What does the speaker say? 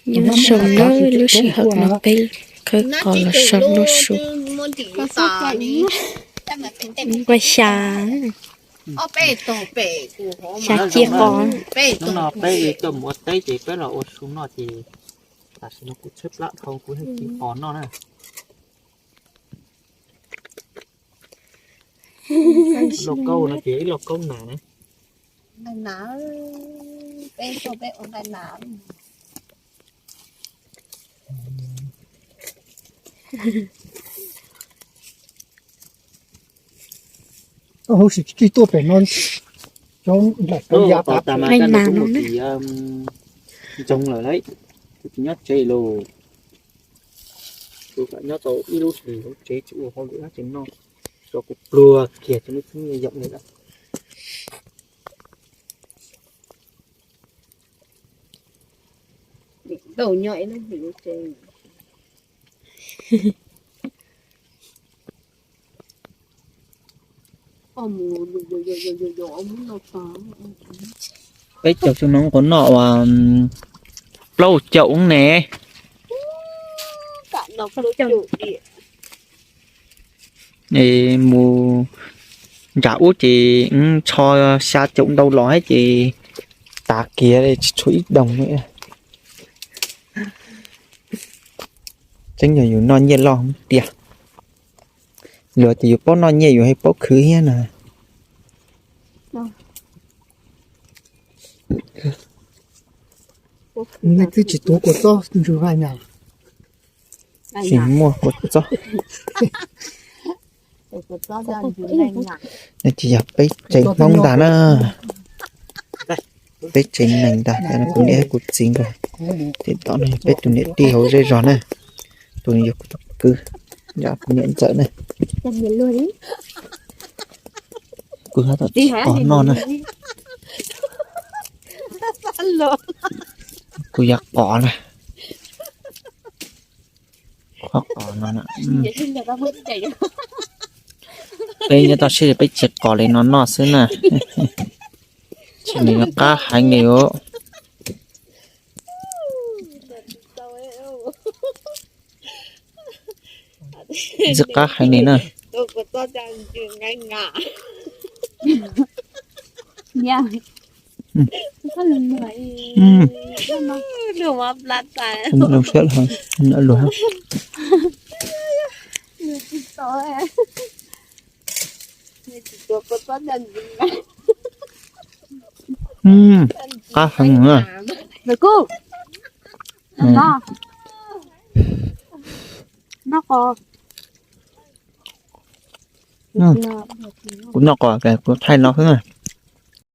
Nyob zoo na, lub sij hawm no peb khawb qos los so noj su. Ua xya, xya ciaj qos. Hnub no peb li tuaj mus ua teb ces peb los ua su noj ces tam sim no kuv tshaib plab dhau kuv thiaj tiv qos noj na. Lauj kaub no ces ib lauj kaub nas na. Huv si tsis tuaj pem no, cov nplaim tau yav tas mas kaj ntug kuj mus tim ntsoog lawm lauj. Kuv tsis nyob tsev lauj. Kuv kam nyob tau ib lub hlis hauv tsev tsis ua hauj lwm dab tsi noj, tso kuv pluag kiag tsis muaj txheeb nyiaj yom li lawm. Tau nyob ib lub hlis hauv tsev. Peb caug xyoo no kuv noj uas plaub caum ne. Mus nram ub ces tsho xya caum ntau los ces tas kiag li tsis tshuav ib doog li. Tseeb yog yus noj nyiaj loj tiag. Luag tias yus paub noj nyiaj yus thiaj paub khwv thiab na. Nej twb tsis tuav kua txob ntsws vaj nyas. Tsis muaj kua txob. No ces yog peb tsev Hmoob ntag na. Peb tsev neeg ntag, kuv niam thiab kuv txiv nkawd. Ces tom no yog peb tus niam tij hauv zej zog na. Tus no yog kuv tus kwv, yog kuv niam ntxawm na. Kuv tab tom tiv qos noj na. Kuv yog qos na. Qhov qos no na. Peb nyob toj siab peb tsis qos li no noj xwb na. Ntxim qab heev li os. Ntxim qab heev li na. Qab heev na. Kuv noj qos kuv thaij no xwb na.